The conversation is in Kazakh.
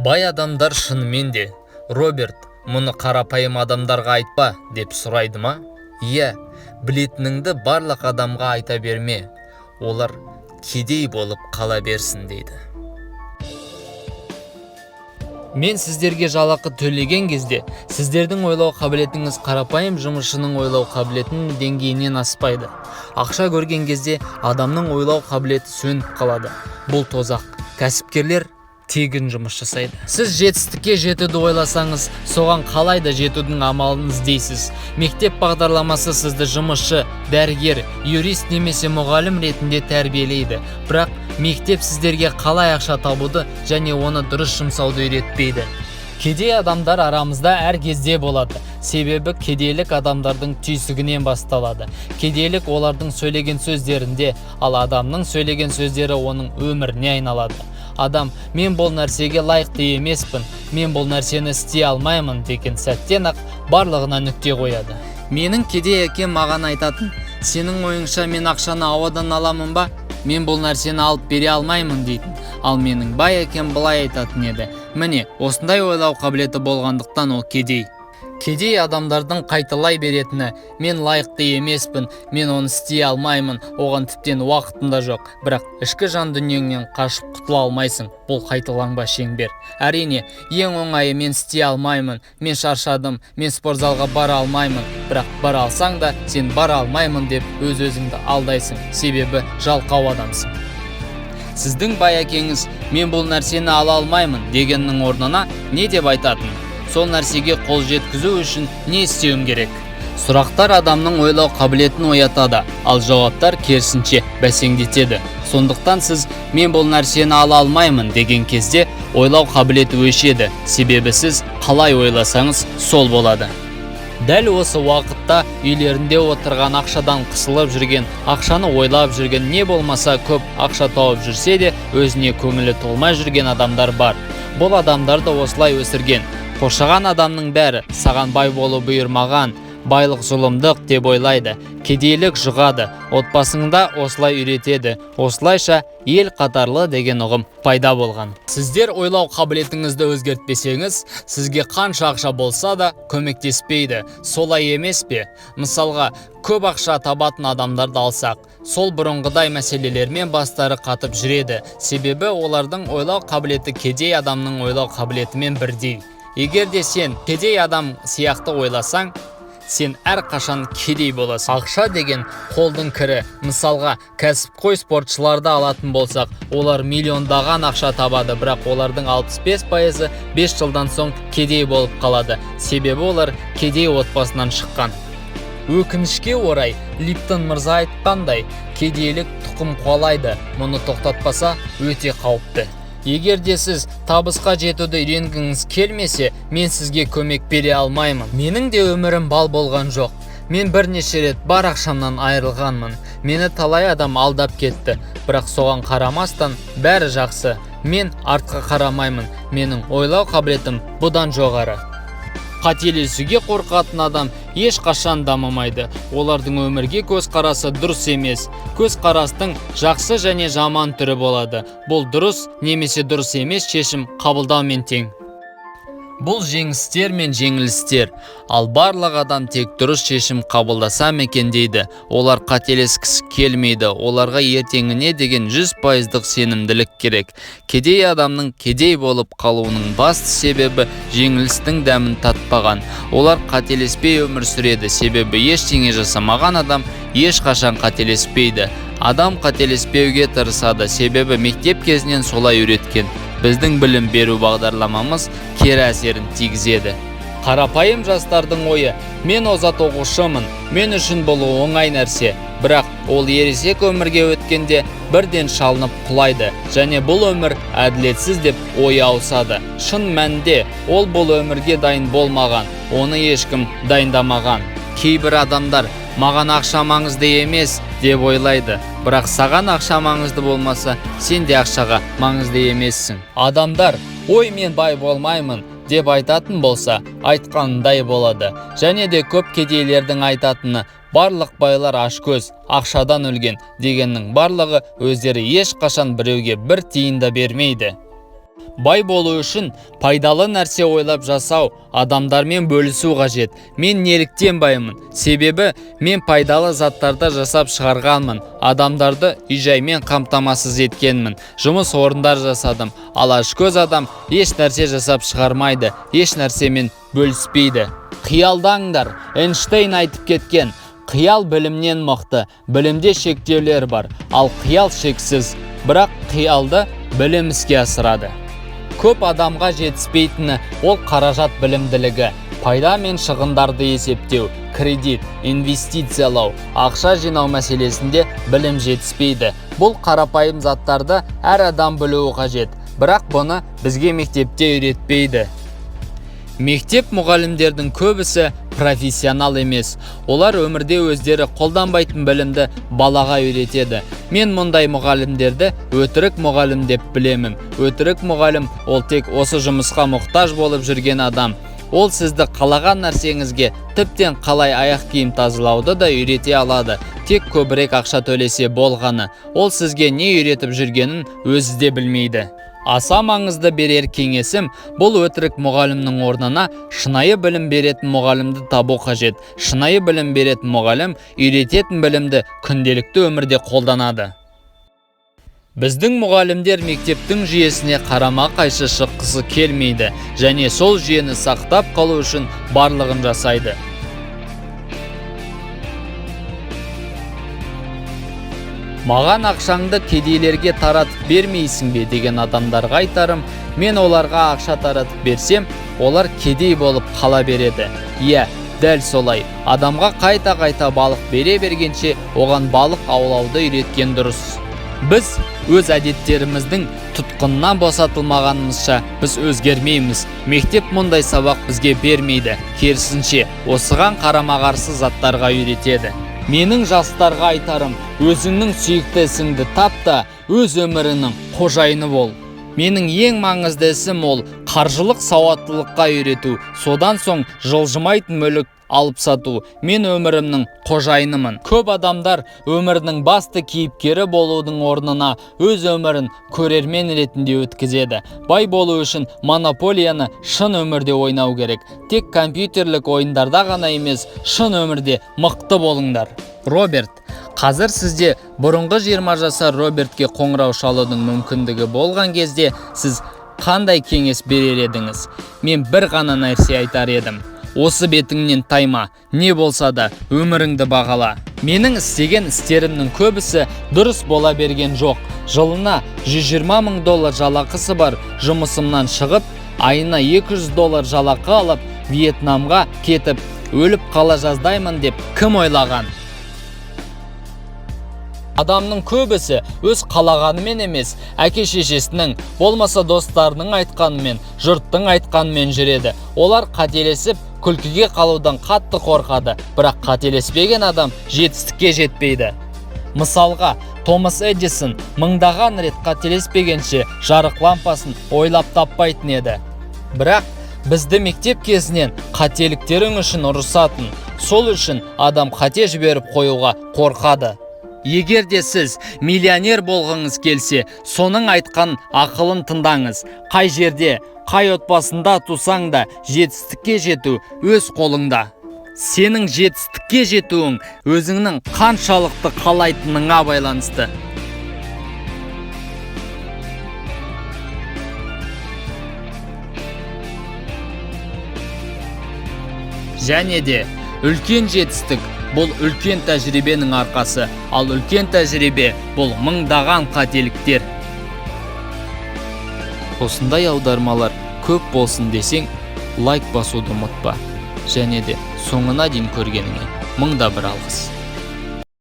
Бай адамдар шынымен де: «Роберт, мұны қарапайым адамдарға айтпа», – деп сұрайды ма? Иә, білетініңді барлық адамға айта берме, олар кедей болып қала берсін дейді. Мен сіздерге жалақы төлеген кезде, сіздердің ойлау қабілетіңіз қарапайым жұмысшының ойлау қабілетінің деңгейінен аспайды. Ақша көрген кезде адамның ойлау қабілеті сөніп қалады. Бұл тозақ. Кәсіпкерлер тегін жұмыс жасайды. Сіз жетістікке жетуді ойласаңыз, соған қалай да жетудің амалын іздейсіз. Мектеп бағдарламасы сізді жұмысшы, дәрігер, юрист немесе мұғалім ретінде тәрбиелейді. Бірақ мектеп сіздерге қалай ақша табуды және оны дұрыс жұмсауды үйретпейді. Кедей адамдар арамызда әр кезде болады, себебі кедейлік адамдардың түйсігінен басталады. Кедейлік олардың сөйлеген сөздерінде, ал адамның сөйлеген сөздері оның өміріне айналады. Адам «Мен бұл нәрсеге лайықты емеспін, мен бұл нәрсені істей алмаймын» деген сәттен ақ барлығына нүкте қояды. Менің кедей әкем маған айтатын: «Сенің ойыңша, мен ақшаны ауадан аламын ба? Мен бұл нәрсені алып бере алмаймын», – дейтін. Ал менің бай әкем былай айтатын еді: «Міне, осындай ойлау қабілеті болғандықтан, ол кедей». Кедей адамдардың қайталай беретіні: «Мен лайықты емеспін, мен оны істей алмаймын, оған тіптен уақытым да жоқ». Бірақ ішкі жан дүниеңнен қашып құтыла алмайсың. Бұл қайталанбас шеңбер. Әрине, ең оңайы: «Мен істей алмаймын, мен шаршадым, мен спортзалға бара алмаймын». Бірақ бара алсаң да, сен «бара алмаймын» деп өз өзіңді алдайсың, себебі жалқау адамсың. Сіздің бай әкеңіз «Мен бұл нәрсені ала алмаймын» дегеннің орнына не деп айтатын? «Сол нәрсеге қол жеткізу үшін не істеуім керек?» Сұрақтар адамның ойлау қабілетін оятады, ал жауаптар, керісінше, бәсеңдетеді. Сондықтан сіз «Мен бұл нәрсені ала алмаймын» деген кезде ойлау қабілеті өшеді, себебі сіз қалай ойласаңыз, сол болады. Дәл осы уақытта үйлерінде отырған, ақшадан қысылып жүрген, ақшаны ойлап жүрген, не болмаса көп ақша тауып жүрсе де, өзіне көңілі толмай жүрген адамдар бар. Бұл адамдарды осылай өсірген, қоршаған адамның бәрі «Саған бай болу бұйырмаған, байлық зұлымдық» деп ойлайды, кедейлік жұғады. Отбасыңда осылай үйретеді. Осылайша ел қатарлы деген ұғым пайда болған. Сіздер ойлау қабілетіңізді өзгертпесеңіз, сізге қанша ақша болса да, көмектеспейді, солай емес пе? Мысалға, көп ақша табатын адамдарды алсақ, сол бұрынғыдай мәселелермен бастары қатып жүреді, себебі олардың ойлау қабілеті кедей адамның ойлау қабілетімен бірдей. Егер де сен кедей адам сияқты ойласаң, сен әрқашан кедей боласың. Ақша деген қолдың кірі. Мысалға, кәсіпқой спортшыларды алатын болсақ, олар миллиондаған ақша табады, бірақ олардың 65%-ы 5 жылдан соң кедей болып қалады, себебі олар кедей отбасынан шыққан. Өкінішке орай, Липтон мырза айтқандай, кедейлік тұқым қуалайды. Мұны тоқтатпаса, өте қауіпті. Егер де сіз табысқа жетуді үйренгіңіз келмесе, мен сізге көмек бере алмаймын. Менің де өмірім бал болған жоқ. Мен бірнеше рет бар ақшамнан айырылғанмын. Мені талай адам алдап кетті. Бірақ соған қарамастан, бәрі жақсы. Мен артқа қарамаймын. Менің ойлау қабілетім бұдан жоғары. Қателесуге қорқатын адам ешқашан дамымайды. Олардың өмірге көзқарасы дұрыс емес. Көзқарастың жақсы және жаман түрі болады. Бұл дұрыс немесе дұрыс емес шешім қабылдаумен тең. Бұл жеңістер мен жеңілістер. Ал барлық адам тек дұрыс шешім қабылдасам екен дейді. Олар қателескісі келмейді. Оларға ертеңіне деген 100%-дық сенімділік керек. Кедей адамның кедей болып қалуының басты себебі – жеңілістің дәмін татпаған. Олар қателеспей өмір сүреді, себебі ештеңе жасамаған адам ешқашан қателеспейді. Адам қателеспеуге тырысады, себебі мектеп кезінен солай үйреткен. Біздің білім беру бағдарламамыз кері әсерін тигізеді. Қарапайым жастардың ойы: «Мен озат оқушымын, мен үшін бұл оңай нәрсе». Бірақ ол ересек өмірге өткенде бірден шалынып құлайды және бұл өмір әділетсіз деп ойы ауысады. Шын мәнінде ол бұл өмірге дайын болмаған, оны ешкім дайындамаған. Кейбір адамдар «Маған ақша маңызды емес» деп ойлайды. Бірақ саған ақша маңызды болмаса, сен де ақшаға маңызды емессің. Адамдар «Ой, мен бай болмаймын» деп айтатын болса, айтқанындай болады. Және де көп кедейлердің айтатыны: «Барлық байлар ашкөз, ақшадан өлген» дегеннің барлығы өздері ешқашан біреуге бір тиын да бермейді. Бай болу үшін пайдалы нәрсе ойлап жасау, адамдармен бөлісу қажет. Мен неліктен баймын? Себебі мен пайдалы заттарды жасап шығарғанмын, адамдарды үй-жаймен қамтамасыз еткенмін, жұмыс орындар жасадым. Ал ашкөз адам еш нәрсе жасап шығармайды, еш нәрсемен бөліспейді. Қиялдаңдар, Эйнштейн айтып кеткен, қиял білімнен мықты, білімде шектеулер бар, ал қиял шексіз, бірақ қиялды білім іске асырады. Көп адамға жетіспейтіні ол қаражат білімділігі, пайда мен шығындарды есептеу, кредит, инвестициялау, ақша жинау мәселесінде білім жетіспейді. Бұл қарапайым заттарды әр адам білуі қажет, бірақ бұны бізге мектепте үйретпейді. Мектеп мұғалімдердің көбісі профессионал емес. Олар өмірде өздері қолданбайтын білімді балаға үйретеді. Мен мұндай мұғалімдерді өтірік мұғалім деп білемін. Өтірік мұғалім ол тек осы жұмысқа мұқтаж болып жүрген адам. Ол сізді қалаған нәрсеңізге, тіптен қалай аяқ киім тазалауды да үйрете алады. Тек көбірек ақша төлесе болғаны. Ол сізге не үйретіп жүргенін өзі де білмейді. Аса маңызды берер кеңесім, бұл өтірік мұғалімнің орнына шынайы білім беретін мұғалімді табу қажет. Шынайы білім беретін мұғалім үйрететін білімді күнделікті өмірде қолданады. Біздің мұғалімдер мектептің жүйесіне қарама-қайшы шыққысы келмейді және сол жүйені сақтап қалу үшін барлығын жасайды. Маған ақшаңды кедейлерге таратып бермейсің бе деген адамдарға айтарым, мен оларға ақша таратып берсем, олар кедей болып қала береді. Иә, дәл солай. Адамға қайта-қайта балық бере бергенше, оған балық аулауды үйреткен дұрыс. Біз өз әдеттеріміздің тұтқынынан босатылмағанымызша біз өзгермейміз. Мектеп мұндай сабақ бізге бермейді. Керісінше, осыған қарама-қарсы заттарға үйретеді. Менің жастарға айтарым, өзіңнің сүйікті ісіңді тап та, өз өміріңнің қожайыны бол. Менің ең маңызды ісім ол қаржылық сауаттылыққа үйрету, содан соң жылжымайтын мүлік алып сату. Мен өмірімнің қожайынымын. Көп адамдар өмірінің басты кейіпкері болудың орнына өз өмірін көрермен ретінде өткізеді. Бай болу үшін монополияны шын өмірде ойнау керек. Тек компьютерлік ойындарда ғана емес, шын өмірде мықты болыңдар. Роберт, қазір сізде бұрынғы 20 жасар Робертке қоңырау шалудың мүмкіндігі болған кезде сіз қандай кеңес берер едіңіз? Мен бір ғана нәрсе айтар едім. Осы бетіңнен тайма, не болса да өміріңді бағала. Менің істеген істерімнің көбісі дұрыс бола берген жоқ. Жылына 120 мың доллар жалақысы бар жұмысымнан шығып, айына 200 доллар жалақы алып, Вьетнамға кетіп, өліп қала жаздаймын деп кім ойлаған? Адамның көбісі өз қалағанымен емес, әке-шешесінің, болмаса достарының айтқанымен, жұрттың айтқанымен жүреді. Олар қателесіп, күлкіге қалудан қатты қорқады, бірақ қателеспеген адам жетістікке жетпейді. Мысалға, Томас Эдисон мыңдаған рет қателеспегенше жарық лампасын ойлап таппайтын еді. Бірақ бізді мектеп кезінен қателіктерің үшін ұрысатын, сол үшін адам қате жіберіп қоюға қорқады. Егер де сіз миллионер болғыңыз келсе, соның айтқан ақылын тыңдаңыз. Қай жерде, қай отбасында тусаң да жетістікке жету өз қолыңда. Сенің жетістікке жетуің өзіңнің қаншалықты қалайтыныңа байланысты. Және де үлкен жетістік бұл үлкен тәжірибенің арқасы, ал үлкен тәжірибе бұл мыңдаған қателіктер. Осындай аудармалар көп болсын десең, лайк басуды ұмытпа. Және де соңына дейін көргеніңе 1001 алғыс.